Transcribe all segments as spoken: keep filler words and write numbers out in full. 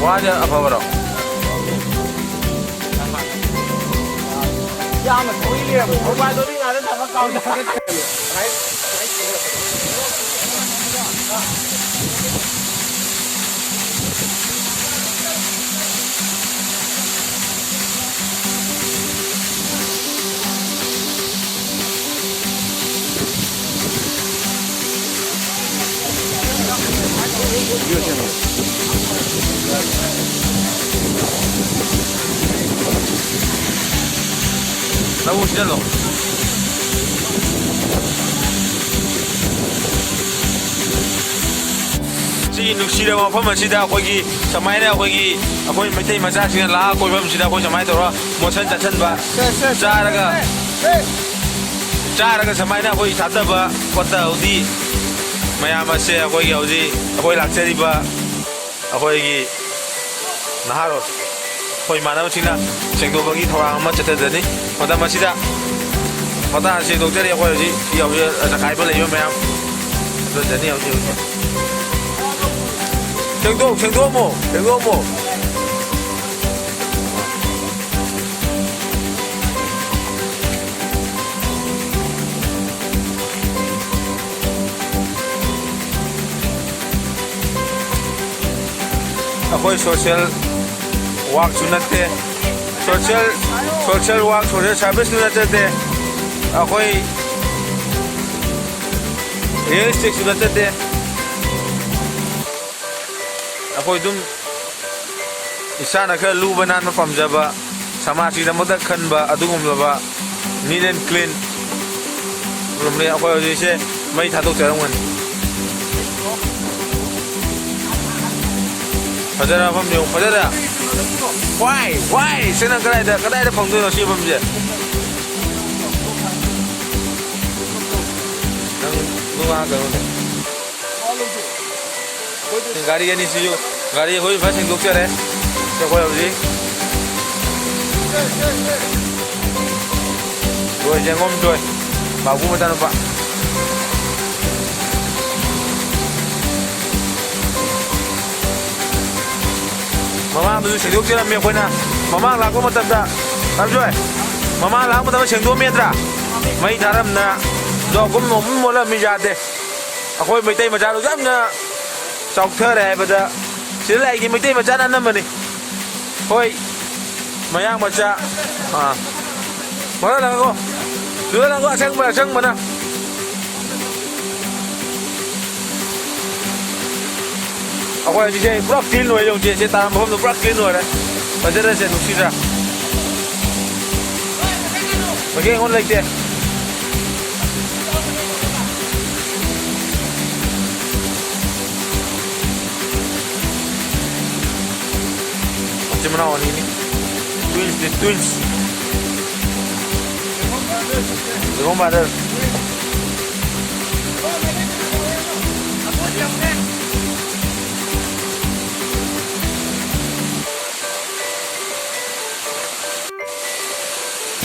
ꯋꯥꯁꯦ ꯑꯐꯕꯔꯣ? ꯌꯥꯝꯅ ꯊꯣꯛꯏ ꯂꯩꯔꯝꯃꯦ꯫ ꯊꯧꯕꯥꯜꯗꯣ ꯃꯤ ꯉꯥꯗ ꯊꯝꯃ ꯀꯥꯎꯗ ꯊꯥꯒꯠꯈ꯭ꯔꯦ꯫ ꯂꯧ ꯁꯤꯖꯜꯂꯣ꯫ ꯁꯤ ꯅꯨꯡꯁꯤꯔꯕ ꯃꯐꯝ ꯑꯁꯤꯗ ꯑꯩꯈꯣꯏꯒꯤ ꯁꯨꯃꯥꯏꯅ ꯑꯩꯈꯣꯏꯒꯤ, ꯑꯩꯈꯣꯏ ꯃꯩꯇꯩ ꯃꯆꯥꯁꯤꯡꯅ ꯂꯥꯛꯑ ꯀꯣꯏꯐꯝꯁꯤꯗ ꯑꯩꯈꯣꯏ ꯁꯨꯃꯥꯏꯅ ꯇꯧꯔ ꯃꯣꯠꯁꯟ ꯆꯠꯁꯟꯕ, ꯆꯥꯔꯒ, ꯆꯥꯔꯒ ꯁꯨꯃꯥꯏꯅ ꯑꯩꯈꯣꯏ ꯊꯥꯗꯕ ꯈꯣꯠꯇ ꯍꯧꯗꯤ ꯃꯌꯥꯝ ꯑꯁꯦ ꯑꯩꯈꯣꯏꯒꯤ ꯍꯧꯖꯤꯛ ꯑꯩꯈꯣꯏ ꯂꯥꯛꯆꯔꯤꯕ ꯑꯩꯈꯣꯏꯒꯤ ꯅꯍꯥꯔꯣꯜ, ꯑꯩꯈꯣꯏ ꯏꯃꯥꯟꯅꯕꯁꯤꯡꯅ ꯁꯦꯡꯗꯣꯛꯄꯒꯤ ꯊꯧꯔꯥꯡ ꯑꯃ ꯆꯠꯊꯖꯅꯤ꯫ ꯃꯇꯝ ꯑꯁꯤꯗ ꯄꯇꯥ ꯁꯦꯡꯗꯣꯛꯆꯔꯤ꯫ ꯑꯩꯈꯣꯏ ꯍꯧꯖꯤꯛ ꯁꯤ ꯍꯧꯖꯤꯛ ꯆꯈꯥꯏꯕ ꯂꯩꯕ ꯃꯌꯥꯝ ꯆꯠꯊꯖꯅꯤ ꯍꯧꯖꯤꯛ ꯍꯧꯖꯤꯛ꯫ ꯁꯦꯡꯗꯣꯛ, ꯁꯦꯡꯗꯣꯛꯑꯝꯃꯣ, ꯁꯦꯡꯗꯣꯛꯑꯝꯃꯣ꯫ ꯑꯩꯈꯣꯏ social workꯁꯨ ꯅꯠꯇꯦ, social, social work, social serviceꯁꯨ ꯅꯠꯆꯗꯦ, ꯑꯩꯈꯣꯏ real estateꯁꯨ ꯅꯠꯆꯗꯦ꯫ ꯑꯩꯈꯣꯏ ꯑꯗꯨꯝ ꯏꯁꯥꯅ ꯈꯔ ꯂꯨꯕ ꯅꯥꯟꯕ ꯄꯥꯝꯖꯕ, ꯁꯃꯥꯖꯀꯤꯗꯃꯛꯇ ꯈꯟꯕ ꯑꯗꯨꯒꯨꯝꯂꯕ neat and clean room ꯅꯤ꯫ ꯑꯩꯈꯣꯏ ꯍꯧꯖꯤꯛꯁꯦ ꯃꯩ ꯊꯥꯗꯣꯛꯆꯔꯝꯒꯅꯤ꯫ ꯐꯖꯔ ꯃꯐꯝ ꯌꯦꯡꯉꯨ, ꯐꯖꯔ꯫ ꯋꯥꯏ, ꯋꯥꯏ, ꯁꯤ ꯅꯪ ꯀꯗꯥꯏꯗ, ꯀꯗꯥꯏꯗ ꯐꯪꯗꯣꯏꯅꯣ ꯁꯤ ꯃꯐꯝꯁꯦ? ꯅꯪ ꯅꯨꯡꯉꯥꯏ ꯀꯩꯅꯣꯅꯦ꯫ ꯒꯥꯔꯤ ꯑꯅꯤꯁꯤꯁꯨ, ꯒꯥꯔꯤ ꯑꯩꯈꯣꯏ ꯐꯖꯅ ꯁꯦꯡꯗꯣꯛꯆꯔꯦ꯫ ꯑꯩꯈꯣꯏ ꯍꯧꯖꯤꯛ ꯂꯣꯏ, ꯆꯦꯡꯒꯣꯝ ꯂꯣꯏ꯫ ꯕꯥꯕꯨ ꯃꯆꯥꯅꯨꯄꯥ꯫ ꯃꯃꯥꯡꯗꯁꯨ ꯁꯦꯡꯗꯣꯛꯆꯔꯝꯃꯤ ꯑꯩꯈꯣꯏꯅ꯫ ꯃꯃꯥꯡ ꯂꯥꯛꯄ ꯃꯇꯝꯗ, ꯂꯝꯖꯣꯏ, ꯃꯃꯥꯡ ꯂꯥꯛꯄ ꯃꯇꯝꯗ ꯁꯦꯡꯗꯣꯛꯑꯝꯃꯦꯗ꯭ꯔꯥ? ꯃꯩ ꯊꯥꯔꯝꯗꯅ ꯖꯣ ꯀꯨꯝ ꯅꯣꯡ ꯀꯨꯝ ꯃꯣꯠꯂꯝꯃꯤ ꯌꯥꯗꯦ꯫ ꯑꯩꯈꯣꯏ ꯃꯩꯇꯩ ꯃꯆꯥꯗꯨ ꯌꯥꯝꯅ ꯆꯥꯎꯊꯔꯦ ꯍꯥꯏꯕꯗ ꯁꯤꯗ ꯂꯥꯛꯏꯁꯦ ꯃꯩꯇꯩ ꯃꯆꯥꯅ ꯑꯅꯝꯕꯅꯤ꯫ ꯍꯣꯏ, ꯃꯌꯥꯡ ꯃꯆꯥ꯫ ꯑꯥ꯫ ꯃꯈꯥ ꯂꯥꯛꯑꯣ꯫ ꯇꯨꯗ ꯂꯥꯛꯑꯣ, ꯑꯁꯪꯕ, ꯑꯁꯪꯕꯅ꯫ ꯑꯩꯈꯣꯏ ꯍꯧꯖꯤꯛꯁꯦ ꯄꯨꯔꯥ clean ꯑꯣꯏꯔꯦ, ꯌꯦꯡꯉꯨꯁꯦ꯫ ꯁꯦ ꯇꯥꯔꯝꯕ ꯃꯐꯝꯗꯣ ꯄꯨꯔꯥ clean ꯑꯣꯏꯔꯦ꯫ ꯐꯖꯔꯦ, ꯁꯦ ꯅꯨꯡꯁꯤꯗ꯭ꯔꯥ? ꯍꯧꯖꯤꯛ ꯑꯩꯉꯣꯟꯗ ꯂꯩꯇꯦ꯫ ꯃꯆꯤꯟ ꯃꯅꯥꯎ ꯑꯅꯤꯅꯤ꯫ Twins ꯅꯤ, twins꯫ ꯖꯦꯒꯣꯡ ꯕ꯭ꯔꯥꯗꯔ꯫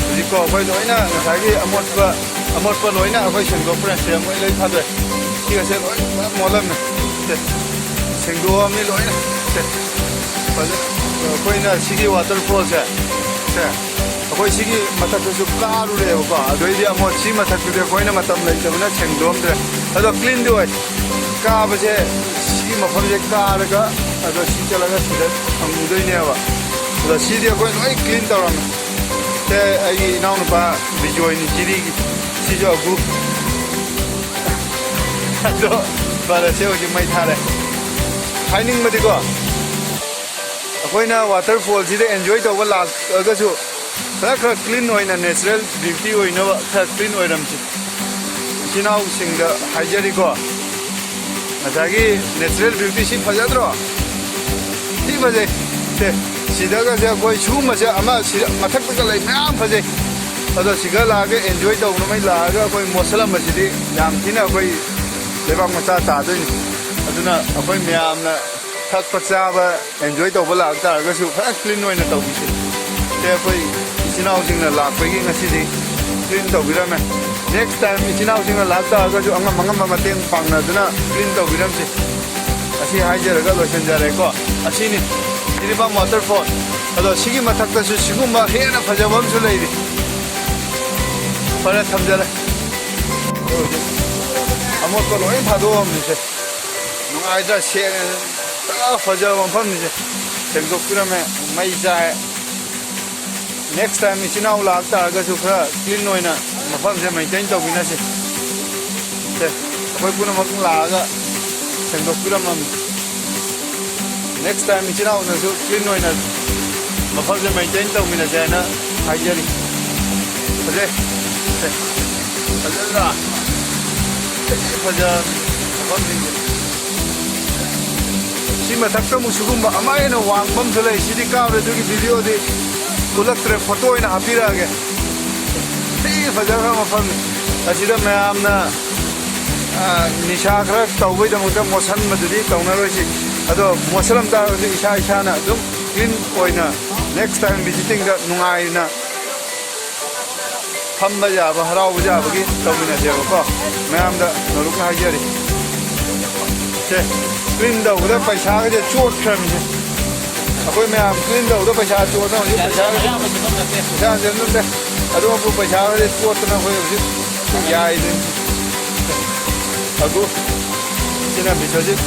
ꯍꯧꯖꯤꯛꯀꯣ ꯑꯩꯈꯣꯏ ꯂꯣꯏꯅ ꯉꯁꯥꯏꯒꯤ ꯑꯃꯣꯠꯄ, ꯑꯃꯣꯠꯄ ꯂꯣꯏꯅ ꯑꯩꯈꯣꯏ ꯁꯦꯡꯗꯣꯛꯈ꯭ꯔꯦ꯫ ꯁꯦ ꯃꯣꯏ ꯂꯣꯏ ꯊꯥꯗꯣꯛꯑꯦ꯫ ꯁꯤꯒꯁꯦ ꯂꯣꯏ ꯃꯣꯠꯂꯝꯃꯦ꯫ ꯁꯦ, ꯁꯦꯡꯗꯣꯛꯑꯝꯅꯤ ꯂꯣꯏꯅ꯫ ꯁꯦ, ꯐꯖ-, ꯑꯩꯈꯣꯏꯅ ꯁꯤꯒꯤ waterfall ꯁꯦ, ꯁꯦ, ꯑꯩꯈꯣꯏ ꯁꯤꯒꯤ ꯃꯊꯛꯇꯁꯨ ꯀꯥꯔꯨꯔꯦꯕꯀꯣ꯫ ꯑꯗꯨꯏꯗꯤ ꯑꯃꯨꯛ ꯁꯤ ꯃꯊꯛꯇꯨꯗꯤ ꯑꯩꯈꯣꯏꯅ ꯃꯇꯝ ꯂꯩꯇꯕꯅ ꯁꯦꯡꯗꯣꯛꯑꯝꯗ꯭ꯔꯦ꯫ ꯑꯗꯣ clean ꯗꯤ ꯑꯣꯏ꯫ ꯀꯥꯕꯁꯦ ꯁꯤꯒꯤ ꯃꯐꯝꯁꯦ ꯀꯥꯔꯒ, ꯑꯗꯣ ꯁꯤ ꯆꯠꯂꯒ ꯁꯤꯗ ꯐꯪꯉꯨꯗꯣꯏꯅꯦꯕ꯫ ꯑꯗꯣ ꯁꯤꯗꯤ ꯑꯩꯈꯣꯏ ꯂꯣꯏ clean ꯇꯧꯔꯝꯃꯦ꯫ ꯁꯦ ꯑꯩꯒꯤ ꯏꯅꯥꯎꯅꯨꯄꯥ ꯕꯤꯖꯣꯏꯅꯤ, ꯖꯤꯔꯤꯒꯤ꯫ ꯁꯤꯁꯨ ꯑꯒꯨ꯫ ꯑꯗꯣ ꯐꯔꯦ, ꯁꯦ ꯍꯧꯖꯤꯛ ꯃꯩ ꯊꯥꯔꯦ꯫ ꯍꯥꯏꯅꯤꯡꯕꯗꯤꯀꯣ, ꯑꯩꯈꯣꯏꯅ ꯋꯥꯇꯔꯐꯣꯜꯁꯤꯗ ꯑꯦꯟꯖꯣꯏ ꯇꯧꯕ ꯂꯥꯛꯑꯒꯁꯨ ꯈꯔ ꯈꯔ ꯀ꯭ꯂꯤꯟ ꯑꯣꯏꯅ, ꯅꯦꯆꯔꯦꯜ ꯕ꯭ꯌꯨꯇꯤ ꯑꯣꯏꯅꯕ ꯈꯔ ꯀ꯭ꯂꯤꯟ ꯑꯣꯏꯔꯝꯁꯤ꯫ ꯏꯆꯤꯟ ꯏꯅꯥꯎꯁꯤꯡꯗ ꯍꯥꯏꯖꯔꯤꯀꯣ꯫ ꯉꯁꯥꯏꯒꯤ ꯅꯦꯆꯔꯦꯜ ꯕ꯭ꯌꯨꯇꯤ ꯁꯤ ꯐꯖꯗ꯭ꯔꯣ? ꯊꯤ ꯐꯖꯩ꯫ ꯁꯦ, ꯁꯤꯗꯒꯁꯦ ꯑꯩꯈꯣꯏ ꯁꯤꯒꯨꯝꯕꯁꯦ ꯑꯃ ꯁꯤꯗ ꯃꯊꯛꯇꯒ ꯂꯩ ꯃꯌꯥꯝ ꯐꯖꯩ꯫ ꯑꯗꯣ ꯁꯤꯒ ꯂꯥꯛꯑꯒ ꯑꯦꯟꯖꯣꯏ ꯇꯧꯅꯕꯩ ꯂꯥꯛꯑꯒ ꯑꯩꯈꯣꯏ ꯃꯣꯠꯁꯜꯂꯝꯕꯁꯤꯗꯤ ꯌꯥꯝ ꯊꯤꯅ ꯑꯩꯈꯣꯏ ꯂꯩꯕꯥꯛ ꯃꯆꯥ ꯇꯥꯗꯣꯏꯅꯤ꯫ ꯑꯗꯨꯅ ꯑꯩꯈꯣꯏ ꯃꯌꯥꯝꯅ ꯊꯛꯄ ꯆꯥꯕ ꯑꯦꯟꯖꯣꯏ ꯇꯧꯕ ꯂꯥꯛ ꯇꯥꯔꯒꯁꯨ ꯈꯔ ꯀ꯭ꯂꯤꯟ ꯑꯣꯏꯅ ꯇꯧꯕꯤꯁꯦ꯫ ꯁꯦ, ꯑꯩꯈꯣꯏ ꯏꯆꯤꯟ ꯏꯅꯥꯎꯁꯤꯡꯅ ꯂꯥꯛꯄꯒꯤ ꯉꯁꯤꯗꯤ ꯀ꯭ꯂꯤꯟ ꯇꯧꯕꯤꯔꯝꯃꯦ꯫ ꯅꯦꯛꯁ ꯇꯥꯏꯝ ꯏꯆꯤꯟ ꯏꯅꯥꯎꯁꯤꯡꯅ ꯂꯥꯛ ꯇꯥꯔꯒꯁꯨ ꯑꯉꯝ ꯑꯉꯝꯕ ꯃꯇꯦꯡ ꯄꯥꯡꯅꯗꯨꯅ ꯀ꯭ꯂꯤꯟ ꯇꯧꯕꯤꯔꯝꯁꯤ꯫ ꯑꯁꯤ ꯍꯥꯏꯖꯔꯒ ꯂꯣꯏꯁꯤꯟꯖꯔꯦꯀꯣ꯫ ꯑꯁꯤꯅꯤ ꯖꯤꯔꯤꯕꯥꯝ ꯋꯥꯇꯔꯐꯣꯜ꯫ ꯑꯗꯣ ꯁꯤꯒꯤ ꯃꯊꯛꯇꯁꯨ ꯁꯤꯒꯨꯝꯕ ꯍꯦꯟꯅ ꯐꯖꯕ ꯑꯃꯁꯨ ꯂꯩꯔꯤ꯫ ꯐꯔꯦ, ꯊꯝꯖꯔꯦ꯫ ꯑꯃꯣꯠꯄ ꯂꯣꯏ ꯊꯥꯗꯣꯛꯑꯝꯃꯤꯁꯦ꯫ ꯅꯨꯡꯉꯥꯏꯇ꯭ꯔꯥ? ꯁꯦꯡꯅ ꯄꯨꯔꯥ ꯐꯖꯕ ꯃꯐꯝꯅꯤꯁꯦ꯫ ꯁꯦꯡꯗꯣꯛꯄꯤꯔꯝꯃꯦ꯫ ꯃꯩ ꯆꯥꯏ꯫ ꯅꯦꯛꯁ ꯇꯥꯏꯝ ꯏꯆꯤꯟ ꯏꯅꯥꯎ ꯂꯥꯛ ꯇꯥꯔꯒꯁꯨ ꯈꯔ ꯀ꯭ꯂꯤꯟ ꯑꯣꯏꯅ ꯃꯐꯝꯁꯦ ꯃꯦꯟꯇꯦꯟ ꯇꯧꯕꯤꯅꯁꯦ꯫ ꯁꯦ, ꯑꯩꯈꯣꯏ ꯄꯨꯝꯅꯃꯛ ꯂꯥꯛꯑꯒ ꯁꯦꯡꯗꯣꯛꯄꯤꯔꯝꯃꯝꯃꯤ꯫ ꯅꯦꯛꯁ ꯇꯥꯏꯝ ꯏꯆꯤꯟ ꯏꯅꯥꯎꯅꯁꯨ ꯀ꯭ꯂꯤꯟ ꯑꯣꯏꯅ ꯃꯐꯝꯁꯦ ꯃꯦꯟꯇꯦꯟ ꯇꯧꯃꯤꯟꯅꯁꯦ ꯍꯥꯏꯅ ꯍꯥꯏꯖꯔꯤ꯫ ꯐꯖꯩ꯫ ꯁꯦ, ꯐꯖꯗ꯭ꯔꯥ? ꯐꯖ ꯃꯐꯝꯁꯤꯡꯁꯦ꯫ ꯁꯤ ꯃꯊꯛꯇ ꯑꯃꯨꯛ ꯁꯤꯒꯨꯝꯕ ꯑꯃ ꯍꯦꯟꯅ ꯋꯥꯡꯕ ꯑꯃꯁꯨ ꯂꯩ꯫ ꯁꯤꯗꯤ ꯀꯥꯞꯂꯦ, ꯑꯗꯨꯒꯤ ꯚꯤꯗꯤꯑꯣꯗꯤ ꯎꯠꯂꯛꯇ꯭ꯔꯦ, ꯐꯣꯇꯣ ꯑꯣꯏꯅ ꯍꯥꯞꯄꯤꯔꯛꯑꯒꯦ꯫ ꯊꯤ ꯐꯖꯈ꯭ꯔ ꯃꯐꯝꯅꯤ꯫ ꯑꯁꯤꯗ ꯃꯌꯥꯝꯅ, ꯑ, ꯅꯤꯁꯥ ꯈꯔ ꯇꯧꯕꯩꯗꯃꯛꯇ ꯃꯣꯠꯁꯟꯕꯗꯨꯗꯤ ꯇꯧꯅꯔꯣꯏꯁꯤ꯫ ꯑꯗꯣ ꯃꯣꯠꯁꯜꯂꯝ ꯇꯥꯔꯒꯁꯨ ꯏꯁꯥ ꯏꯁꯥꯅ ꯑꯗꯨꯝ ꯀ꯭ꯂꯤꯟ ꯑꯣꯏꯅ ꯅꯦꯛꯁ ꯇꯥꯏꯝ ꯚꯤꯖꯤꯇꯤꯡꯗ ꯅꯨꯡꯉꯥꯏꯅ ꯐꯝꯕ ꯌꯥꯕ, ꯍꯔꯥꯎꯕ ꯌꯥꯕꯒꯤ ꯇꯧꯃꯤꯟꯅꯁꯦꯕꯀꯣ꯫ ꯃꯌꯥꯝꯗ ꯅꯣꯂꯨꯛꯅ ꯍꯥꯏꯖꯔꯤ꯫ ꯁꯦ, ꯀ꯭ꯂꯤꯟ ꯇꯧꯕꯗ ꯄꯩꯁꯥꯒꯁꯦ ꯆꯣꯠꯈ꯭ꯔꯕꯅꯤꯁꯦ꯫ ꯑꯩꯈꯣꯏ ꯃꯌꯥꯝ ꯀ꯭ꯂꯤꯟ ꯇꯧꯕꯗ ꯄꯩꯁꯥ ꯆꯣꯠꯅ ꯍꯧꯖꯤꯛ ꯄꯩꯁꯥꯒꯁꯦ, ꯄꯩꯁꯥ ꯍꯟꯖꯤꯟꯕ ꯅꯠꯇꯦ꯫ ꯑꯗꯨ ꯑꯃꯨꯛ ꯄꯩꯁꯥꯒꯁꯦ ꯆꯣꯠꯇꯅ ꯑꯩꯈꯣꯏ ꯍꯧꯖꯤꯛ ꯌꯥꯏꯗꯨꯅꯤ꯫ ꯑꯗꯨ ꯁꯤꯅ ꯕꯤꯁ꯭ꯋꯖꯤꯠ,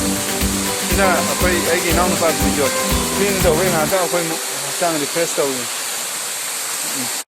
ꯁꯤꯅ ꯑꯩꯈꯣꯏ, ꯑꯩꯒꯤ ꯏꯅꯥꯎꯅꯨꯄꯥ ꯕꯤꯖꯣꯏ꯫ ꯀ꯭ꯂꯤꯟ ꯇꯧꯕꯩ ꯉꯥꯏꯍꯥꯛꯇꯪ ꯑꯩꯈꯣꯏ ꯍꯛꯆꯥꯡ ꯔꯤꯐ꯭ꯔꯦꯁ ꯇꯧꯏ꯫